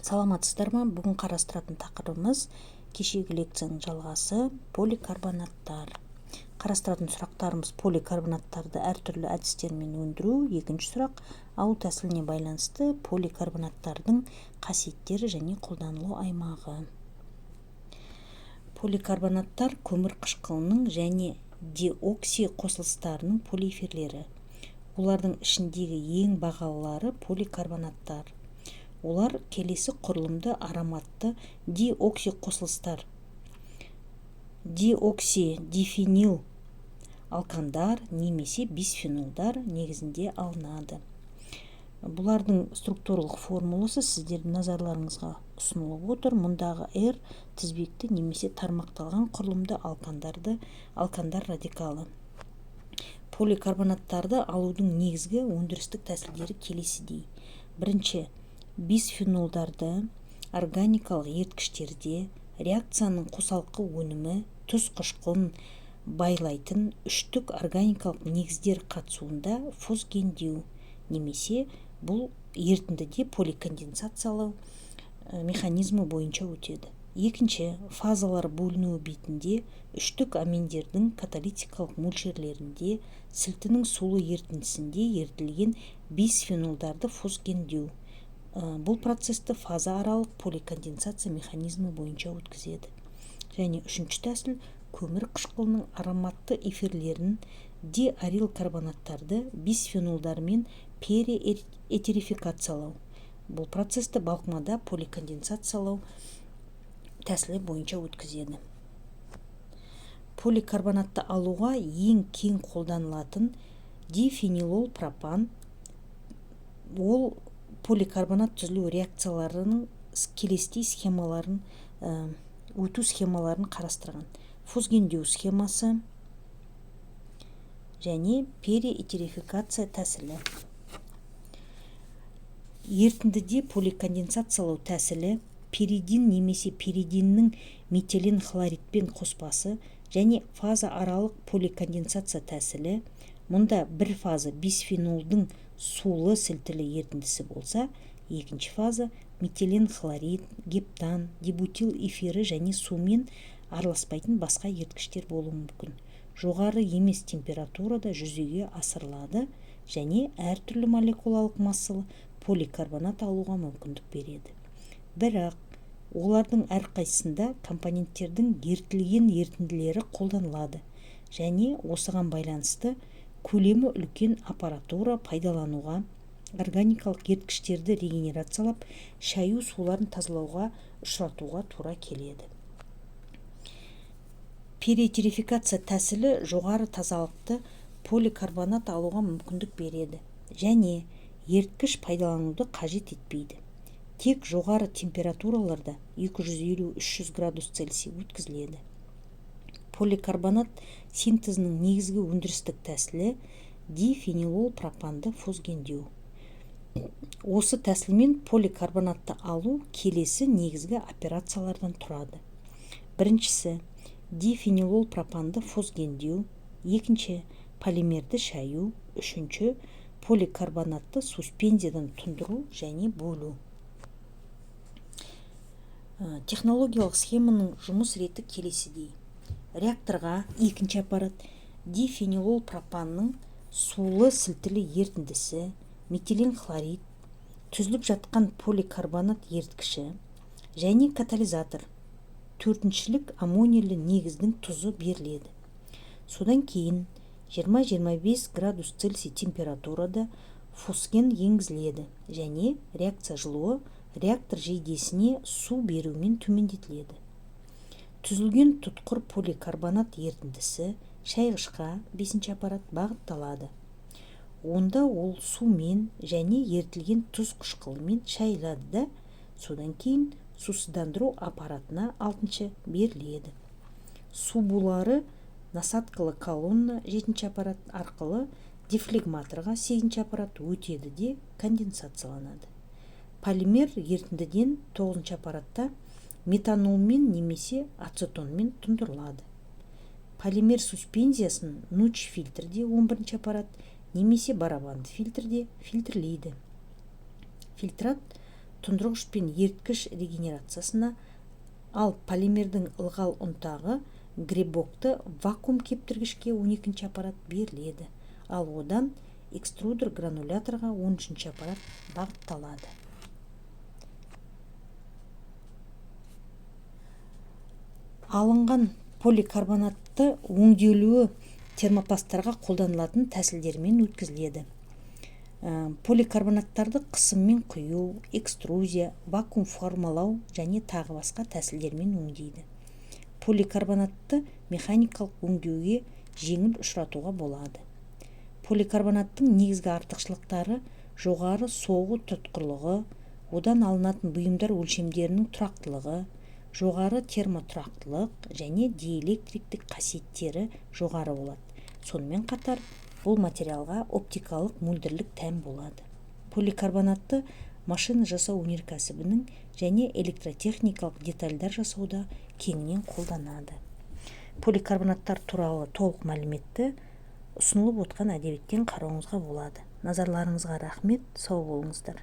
Саламатсыздар ма? Бүгін қарастыратын тақырыбымыз кешегі лекцияның жалғасы: поликарбонаттар. Қарастыратын сұрақтарымыз: поликарбонаттарды әртүрлі әдістермен өндіру. Екінші сұрақ: алу тәсіліне байланысты поликарбонаттардың қасиеттері және қолданылу аймағы. Поликарбонаттар – көмір қышқылының және диокси қосылыстарының полиэфирлері. Олардың ішіндегі ең бағалылары – поликарбонаттар. Олар келесі құрылымды ароматты диокси қосылыстар, диокси-дифенил алкандар немесе бисфенолдар негізінде алынады. Бұлардың структуралық формуласы сіздердің назарларыңызға ұсынылып отыр. Мұндағы R – тізбекті немесе тармақталған құрылымды алкандар радикалы. Поликарбонаттарды алудың негізгі өндірістік тәсілдері келесідей: бірінші, бисфенолдарды органикалық еріткіштерде реакцияның қосалқы өнімі тұз қышқылын байлайтын үштік органикалық негіздер қатысуында фосгендеу немесе бұл ерітіндіде поликонденсациялау механизмі бойынша өтеді. Екінші, фазалар бөлінуі бетінде үштік аминдердің каталитикалық мөлшерлерінде сілтінің сулы ерітіндісінде ерітілген бисфенолдарды фосгендеу. Бұл процесті фазааралық поликонденсация механизмі бойынша өткізеді. Және үшінші тәсіл: көмір қышқылының ароматты эфирлерін, диарилкарбонаттарды бисфенолдармен переэтерификациялау. Бұл процесті балқымада поликонденсациялау тәсілі бойынша өткізеді. Поликарбонатты алуға ең кең қолданылатын дифенилол пропан. Ол поликарбонат түзілу реакцияларының келесідей схемаларын, өту схемаларын қарастырған: фосгендеу схемасы және переэтерификация тәсілі. Ерітіндіде поликонденсациялау тәсілі пиридин немесе пиридиннің метилен хлоридпен қоспасы және фазааралық поликонденсация тәсілі. Мұнда бір фаза бисфенолдың сулы сілтілі ерітіндісі болса, екінші фаза метилен хлорид, гептан, дибутил эфирі және сумен араласпайтын басқа еріткіштер болуы мүмкін, жоғары емес температурада жүзеге асырылады және әртүрлі молекулалық массалы поликарбонат алуға мүмкіндік береді. Бірақ олардың әрқайсысында компоненттердің ерітілген ерітінділері қолданылады және осыған байланысты көлемі үлкен аппаратура пайдалануға, органикалық еріткіштерді регенерациялап, шаю суларын тазалауға ұшыратуға тура келеді. Переэтерификация тәсілі жоғары тазалықты поликарбонат алуға мүмкіндік береді және еріткіш пайдалануды қажет етпейді, тек жоғары температураларда, 250-300 градус Цельсий, өткізіледі. Поликарбонат синтезінің негізгі өндірістік тәсілі – дифенилол пропанды фосгендеу. Осы тәсілмен поликарбонатты алу келесі негізгі операциялардан тұрады: біріншісі – дифенилол пропанды фосгендеу, екінші – полимерді шаю, үшінші – поликарбонатты суспензиядан тұндыру және бөлу. Технологиялық схеманың жұмыс реті келесідей: реакторға, екінші аппарат, дифенилол пропанның сулы сілтілі ерітіндісі, метилен хлорид, түзіліп жатқан поликарбонат еріткіші және катализатор, төртіншілік аммонийлі негіздің тұзы беріледі. Содан кейін 20-25 градус Цельсий температурада фосген енгізіледі және реакция жылуы реактор жейдесіне су берумен төмендетіледі. Түзілген тұтқыр поликарбонат ерітіндісі шайғышқа, бесінші аппарат, бағытталады. Онда ол сумен және ерітілген тұз қышқылымен шайылады да, содан кейін сусыздандыру аппаратына, алтыншы, беріледі. Су булары насадкалы колонна, жетінші аппарат, арқылы дефлегматорға, сегізінші аппарат, өтеді де конденсацияланады. Полимер ерітіндіден тоғызыншы аппаратта метанолмен немесе ацетонмен тұндырылады. Полимер суспензиясын нутч фильтрде, 11-аппарат, немесе барабанды фильтрде фильтрлейді. Фильтрат Тұндырғыш пен еріткіш регенерациясына, ал полимердің ылғал ұнтағы гребокты вакуум кептіргішке 12 аппарат беріледі, ал одан экструдер грануляторға 13 аппарат бағытталады. Алынған поликарбонатты өңделуі термопласттарға қолданылатын тәсілдермен өткізіледі. Поликарбонаттарды қысыммен құю, экструзия, вакуум формалау және тағы басқа тәсілдермен өңдейді. Поликарбонатты механикалық өңдеуге жеңіл ұшыратуға болады. Поликарбонаттың негізгі артықшылықтары жоғары соғу тұтқырлығы, одан алынатын бұйымдар өлшемдерінің тұрақтылығы, жоғары термотұрақтылық және диэлектриктік қасиеттері жоғары болады. Сонымен қатар бұл материалға оптикалық мөлдірлік тән болады. Поликарбонатты машина жасау өнеркәсібінің және электротехникалық детальдар жасауда кеңінен қолданады. Поликарбонаттар туралы толық мәліметті ұсынылып отқан әдебиеттен қарауыңызға болады. Назарларыңызға рахмет, сау болыңыздар.